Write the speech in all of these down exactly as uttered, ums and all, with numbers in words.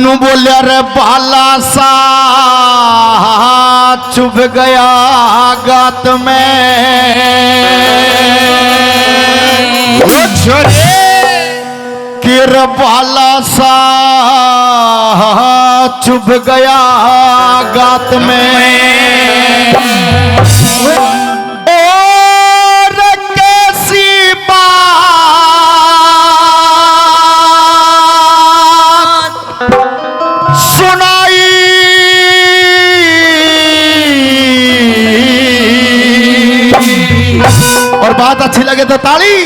नू बोल्या रे भाला सा चुभ गया गात में। ओ छोरे। कि रे भाला सा चुभ गया गात में। और कैसी बात सुनाई। और बात अच्छी लगे तो ताली।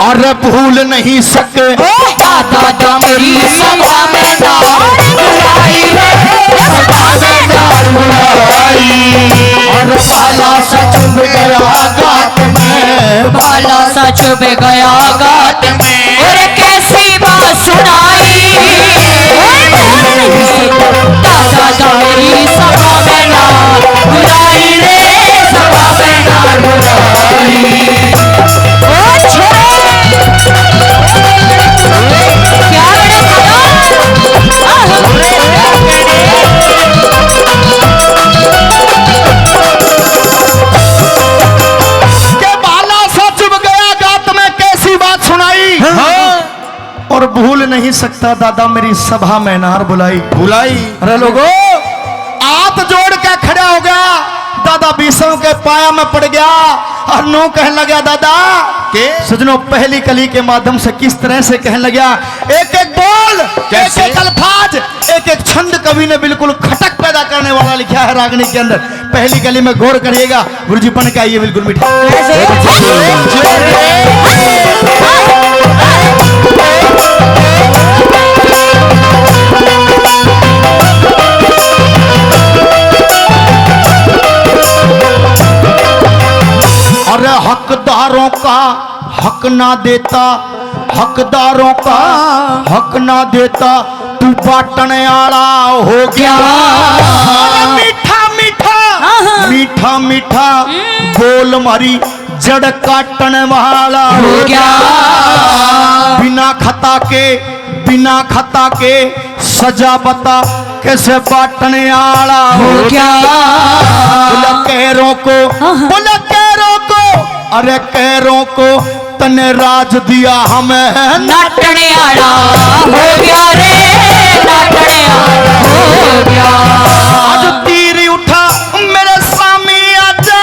और भूल नहीं सके। दादा मेरी सभा में डार बुलाई रे, सभा में डार बुलाई। और भाला सा चुभ गया गात में, भाला सा चुभ गया गात में। और कैसी बात सुनाई। दादा मेरी सभा में डार बुलाई रे, सभा में डार बुलाई। ओ छोरे, क्या बड़ा करो। के भाला सा चुभ गया गात में, कैसी बात सुनाई। हाँ। और भूल नहीं सकता दादा मेरी सभा में नार बुलाई। बुलाई। अरे लोगो, हाथ जोड़ के खड़ा हो गया, दादा भीष्म के पाया में पड़ गया और नू कहने लगा, दादा के? सजनों, पहली कली के माध्यम से किस तरह से कहने लगा, एक एक बोल, कैसे? एक एक अल्फाज, एक एक छंद कवि ने बिल्कुल खटक पैदा करने वाला लिखा है रागनी के अंदर। पहली कली में गौर करिएगा, गुरु जी बन के आइए, बिल्कुल मीठा। अरे हकदारों का हक ना देता, हकदारों का हक ना देता, तू बाटने आला हो गया। अरे मीठा मीठा, हाँ, हाँ। मीठा मीठा बोल मारी जड़ काटने वाला हो गया। बिना खता के, बिना खता के सजा बता कैसे बाटने आला हो गया। बोला कैरों को, हाँ, हाँ। बोला कैरों को, अरे कैरों को तने राज दिया हमें। नाटने आला हो गया रे, नाटने आला हो गया। आज तीर उठा मेरे सामने आजा।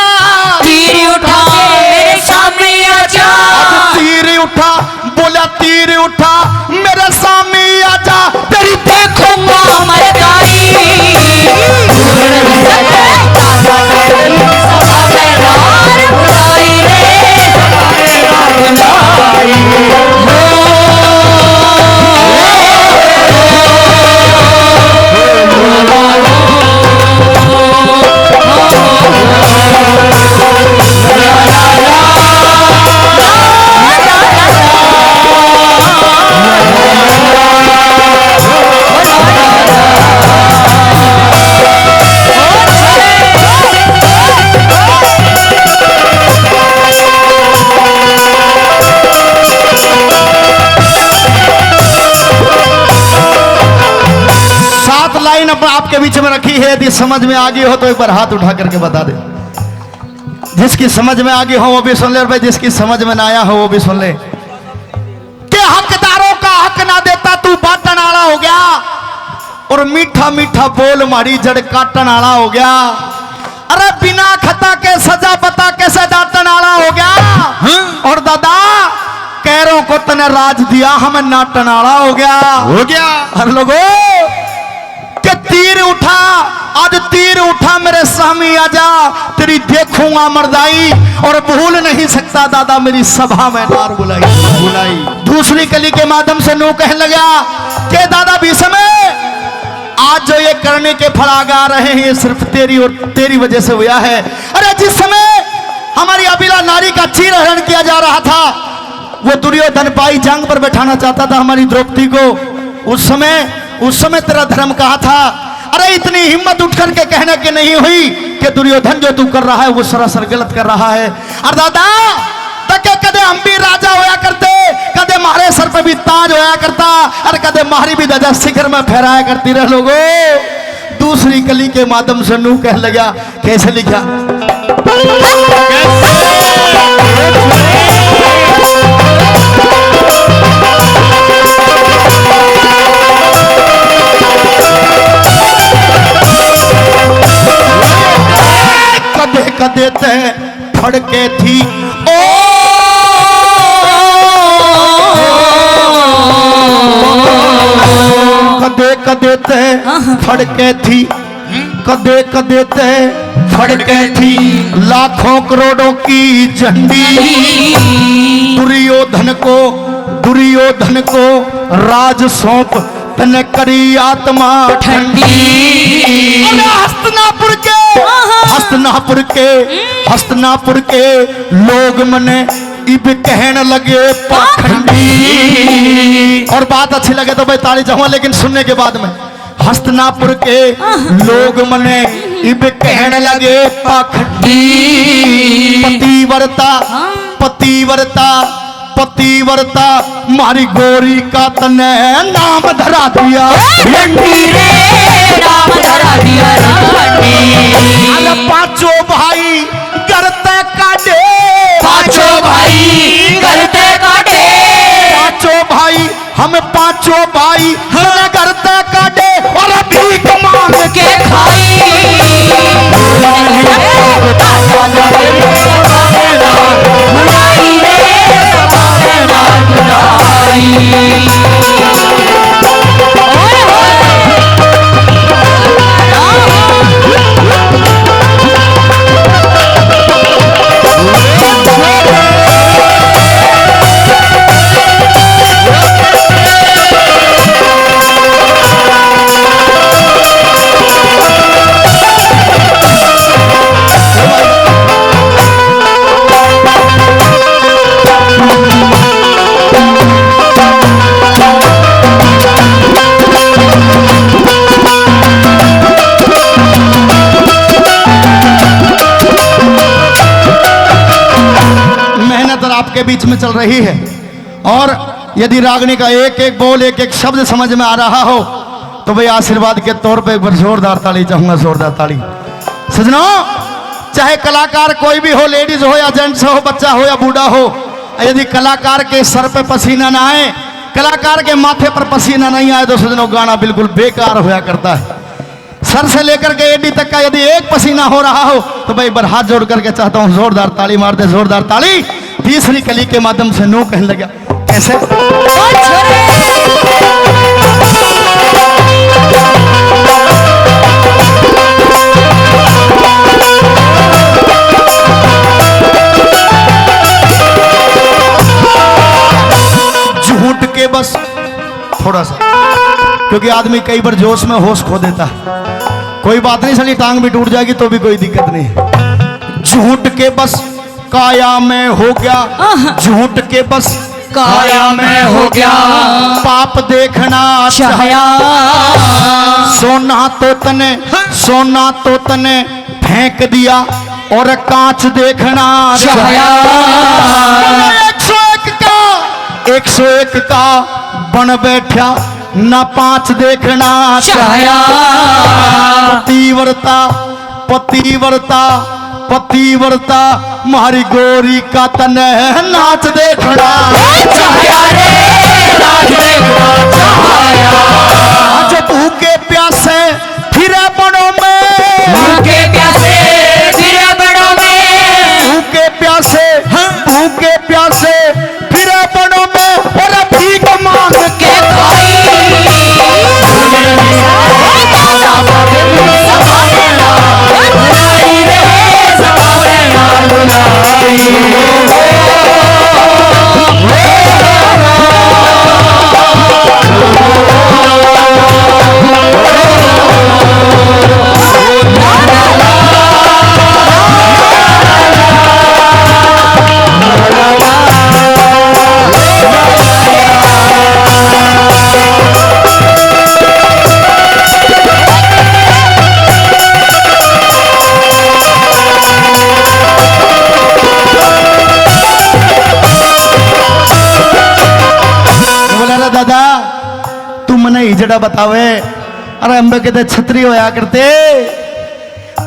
तीर उठा मेरे सामने आजा। आज तीर उठा, बोला तीर उठा मेरे सामने आजा। तेरी देखूंगा मरदाई। सात लाइन अब आपके बीच में रखी है, यदि समझ में आ गई हो तो एक बार हाथ उठा करके बता दे। जिसकी समझ में आ गई हो वो भी सुन ले, और भाई जिसकी समझ में ना आया हो वो भी सुन ले। के हकदारों का हक ना देता तू बाटन आला हो गया, और मीठा मीठा बोल मारी जड़ काटन आला हो गया। अरे बिना खता के सजा पता कैसे डाटन आला हो गया। हाँ। और दादा कैरों को तने राज दिया, हमें नाटन आला हो गया। हो गया। हर लोगो के तीर उठा, आज तीर उठा मेरे सामी आजा, तेरी देखूंगा मर्दाई, और भूल नहीं सकता दादा मेरी सभा में नार बुलाई। बुलाई। दूसरी कली के माध्यम से नू कहने लगा कि दादा भीष्म, आज जो ये करने के फल आगे आ रहे हैं, ये सिर्फ तेरी और तेरी वजह से हुआ है। अरे जिस समय हमारी अबला नारी का चीर हरण किया जा रहा था, वो दुर्योधन बाई जांग पर बैठाना चाहता था हमारी द्रौपदी को। उस समय, उस समय तेरा धर्म कहाँ था? अरे इतनी हिम्मत उठ करके कहने की नहीं हुई कि दुर्योधन जो तू कर रहा है वो सरासर गलत कर रहा है। और दादा, तके कदे हम भी राजा होया करते, कदे म्हारे सर पे भी ताज होया करता, और कदे म्हारी भी ध्वजा शिखर में फहराया करती रह लोगो। दूसरी कली के माध्यम से नू कह लगा, कैसे लिखा? कदे कदे ते फड़के थी। ओ कदे कदे ते फड़के थी, कदे कदे ते फड़के थी लाखों करोड़ों की झंडी। दुर्योधन को, दुर्योधन को राज सौंप तने करी आत्मा ठंडी। अरे हस्तिनापुर के, हाँ, हाँ। हस्तिनापुर के, हम्म। हस्तिनापुर के लोग मने इब कहन लगे पाखंडी। और बात अच्छी लगे तो भाई ताली चाहूंगा, लेकिन सुनने के बाद में। हस्तिनापुर के, हाँ, हाँ। लोग मने इब कहन लगे पाखंडी। पतिव्रता, हाँ। पतिव्रता, पतिव्रता, म्हारी गोरी का तने नाम धरा दिया रंडी रे, नाम धरा दिया रंडी। अरे पांचों भाई घर ते काटे, पांचों भाई घर ते काटे, पांचों भाई, हम पांचों भाई हम घर ते काटे और भीख मांग के खाई। मेहनत आपके बीच में चल रही है, और यदि रागनी का एक एक बोल, एक एक शब्द समझ में आ रहा हो, तो भाई आशीर्वाद के तौर पे एक बार जोरदार ताली चाहूंगा, जोरदार ताली। सजनों, चाहे कलाकार कोई भी हो, लेडीज हो या जेंट्स हो, बच्चा हो या बूढ़ा हो, यदि कलाकार के सर पे पसीना ना आए, कलाकार के माथे पर पसीना नहीं आए, तो सजनों, गाना बिल्कुल बेकार होया करता है। सर से लेकर के एडी तक का यदि एक पसीना हो रहा हो, तो भाई एक बार हाथ जोड़ करके चाहता हूँ, जोरदार ताली मार दे, जोरदार ताली। तीसरी कली के माध्यम से नू कहने लगा, कैसे? झूठ के बस थोड़ा सा, क्योंकि आदमी कई बार जोश में होश खो देता है। कोई बात नहीं, साली टांग भी टूट जाएगी तो भी कोई दिक्कत नहीं। झूठ के बस काया में हो गया, आह। झूठ के बस काया में हो गया, पाप देखना चाहया। सोना तो तने, सोना तो तने फेंक दिया और कांच देखना चाहया। एक सौ एक का, एक सौ एक का बन बैठा, ना पांच देखना चाहया। पतिव्रता, पतिव्रता, पतिव्रता, म्हारी गोरी का तने नाच देखना चाहया रे, नाच देखना चाहया। आज भूखे प्यासे फिरे बनो में, भूखे प्यासे फिरे बनो में, भूखे प्यासे, हाँ। भूखे प्यासे फिरे बनो में, और भीख मांग के खाई। जड़ा बतावे। अरे हम भी कदे छतरी होया करते,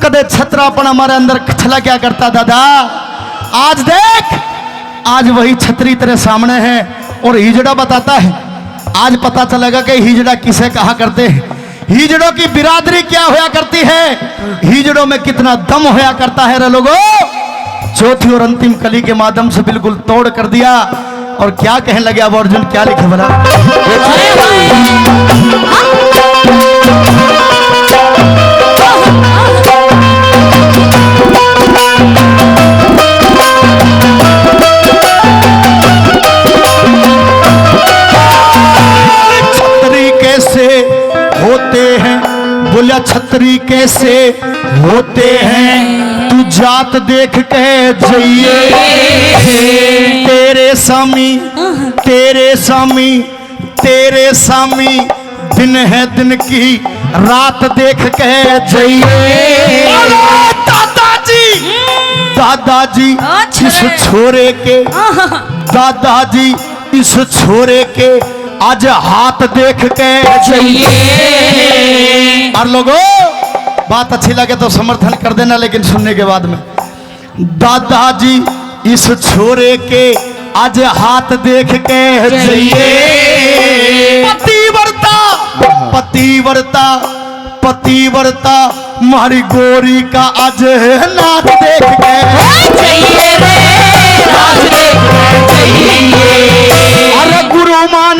कदे छतरापन हमारे अंदर छलक्या करता दादा। आज देख, आज वही छतरी तेरे सामने है और हिजड़ा बताता है। आज पता चलेगा कि हिजड़ा किसे कहा करते हैं, हिजड़ों की बिरादरी क्या होया करती है, हिजड़ों में कितना दम होया करता है रे लोगो। चौथी और अंतिम कली के माध्यम से बिल्कुल तोड़ कर दिया। और क्या कहने लगे अब अर्जुन, क्या लिखे भला? छतरी कैसे होते हैं, बोला छतरी कैसे होते हैं, तू जात देख के जइए। तेरे सामी, तेरे सामी, तेरे सामी दिन है, दिन की रात देख के जइए। बोलो दादाजी, दादाजी, अच्छा। इस छोरे के, दादाजी, इस छोरे के आज हाथ देख के जइए। और लोगों, बात अच्छी लगे तो समर्थन कर देना, लेकिन सुनने के बाद में, दादाजी, इस छोरे के आज हाथ देख के जइए। पतिव्रता, पतिव्रता, पतिव्रता, म्हारी गोरी का आज नाच देख के जइए रे, नाच देख के जइए। अरे गुरु मान